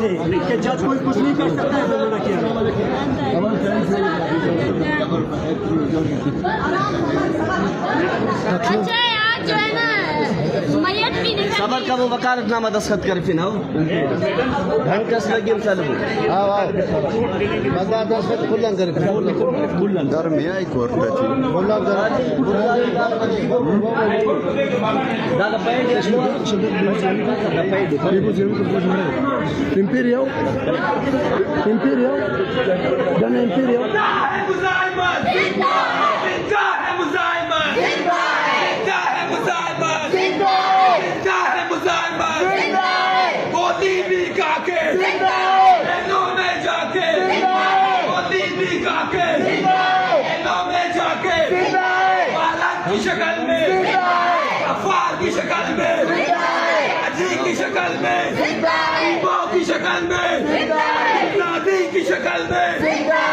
کہ جج کوئی کچھ نہیں کر سکتا ہے، زمانہ کیا ہے۔ اچھا، آج جو ہے نا، میت بھی نکل صبر کا وہ وکالت نامہ دستخط کر پھر آؤ۔ ڈھنگ کس لگی ہم چلو۔ آؤ، آؤ۔ بس دستخط کھلن کر پھر۔ کھلن۔ در میں آئی کورٹ پہ تھی۔ کھلن کر۔ امپیریل، امپیریل، دن امپیریل۔ زندہ ہے مزاحمت! زندہ ہے مزاحمت! زندہ ہے مزاحمت! زندہ ہے مزاحمت! زندہ ہے! گولی بھی کھا کے! زندہ ہے! جیلوں میں جا کے! زندہ ہے! گولی بھی کھا کے! زندہ ہے! جیلوں میں جا کے! زندہ ہے! بالغ کی شکل میں! زندہ ہے! غفار کی شکل میں! زندہ ہے! حاجی کی شکل میں! زندہ ہے! ایبو کی شکل میں! زندہ ہے! زادی کی شکل میں! زندہ ہے!